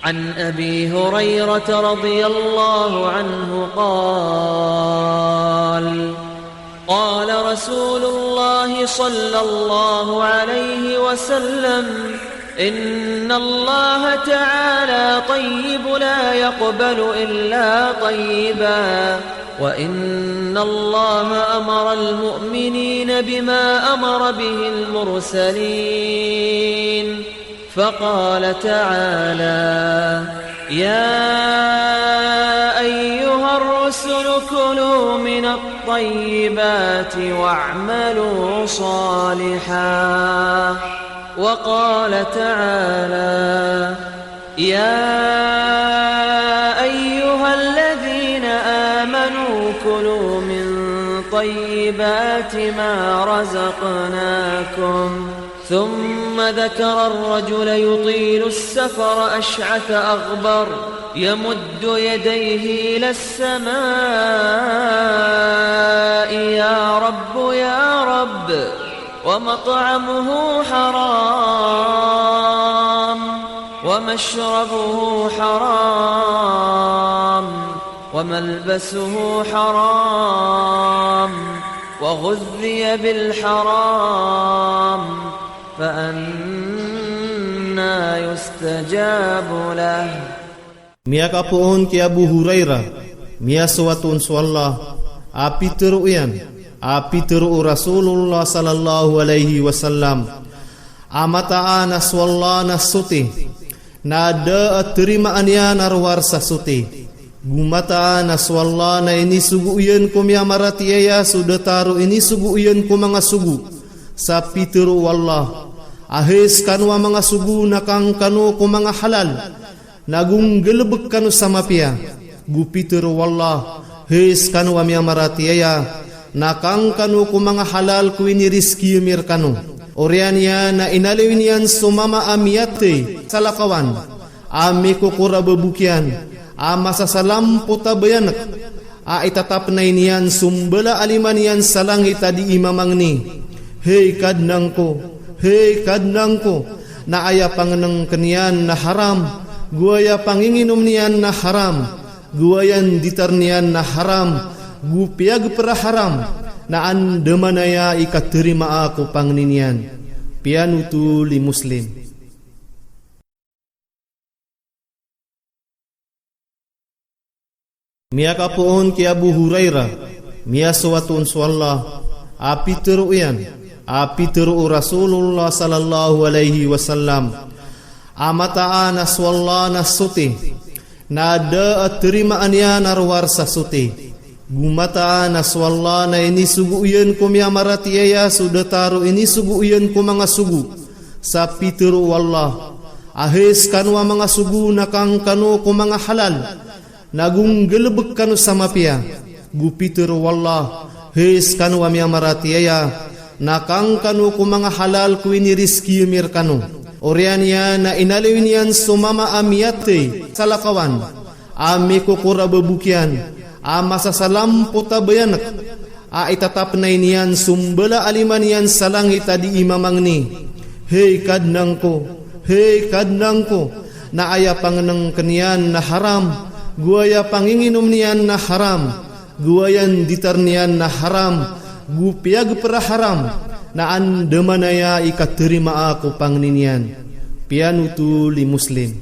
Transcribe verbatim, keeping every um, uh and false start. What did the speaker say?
عن أبي هريرة رضي الله عنه قال: قال رسول الله صلى الله عليه وسلم: إن الله تعالى طيب لا يقبل إلا طيبا، وإن الله أمر المؤمنين بما أمر به المرسلين. فقال تعالى: يا أيها الرسل كلوا من الطيبات واعملوا صالحا. وقال تعالى: يا أيها الذين آمنوا كلوا من طيبات ما رزقناكم. ثم ذكر الرجل يطيل السفر أشعث أغبر يمد يديه إلى السماء: يا رب، يا رب، ومطعمه حرام، ومشربه حرام، وملبسه حرام، وغذي بالحرام، فأنى يستجاب له. Miyakapoon ki Abu Hurairah, miyasoat on so Allah, a pitharo iyan, a pitharo o Rasulullah sallallahu alaihi wasallam, a mataan a so Allah na soti, na da a tarimaan iyan a rowar sa soti. Go mataan a so Allah na inisogo iyan ko miyamaratiyaya so datar o inisogo iyan ko manga sogo. Sa pitharo o Allah a hay skano a manga sogo na kangkano ko manga halal, na go nggalebek kano sa mapiya. Go pitharo o Allah, hay skano a miyamaratiyaya, na kangkano ko manga halal ko inirizki ami rekano. Oriyan iyan na inaloy niyan so mama a miyathay sa lakawan, a mikokorababok iyan, a masasalampot a bayanek, a itatapnay niyan so mbala a lima niyan sa langit a dii mamangni: Hay Kadnan ko, hay Kadnan ko, na aya pangnengken iyan na haram, go aya panginginom niyan na haram, go aya nditar niyan na haram, go piyagperaharam, na andamanaya i katarimaa ko pangni niyan. Piyanothol i Muslim. Miyakapoon ki Abu Hurairah, miyasoat on so Allah, a pitharo iyan, a pitharo o Rasulullah sallallahu alaihi wasallam, a mataan a so Allah na soti, na da a tarimaan iyan a rowar sa soti. Go mataan a so Allah na inisogo iyan ko miyamaratiyaya so datar o inisogo iyan ko manga sogo. Sa pitharo o Allah a hay skano a manga sogo na kangkano ko manga halal, na go nggalebek kano sa mapiya. Go pitharo o Allah, hay skano a miyamaratiyaya, na kangkano ko manga halal ko inirizki ami rekano. Oriyan iyan na inaloy niyan so mama a miyathay sa lakawan, a mikokorababok iyan, a masasalampot a bayanek, a itatapnay niyan so mbala a lima niyan sa langit a dii mamangni: Hay Kadnan ko, hay Kadnan ko, na aya pangnengken iyan na haram, go aya panginginom niyan na haram, go aya nditar niyan na haram, go piyagperaharam, na andamanaya i katarimaa ko pangni niyan. Piyanothol i Muslim.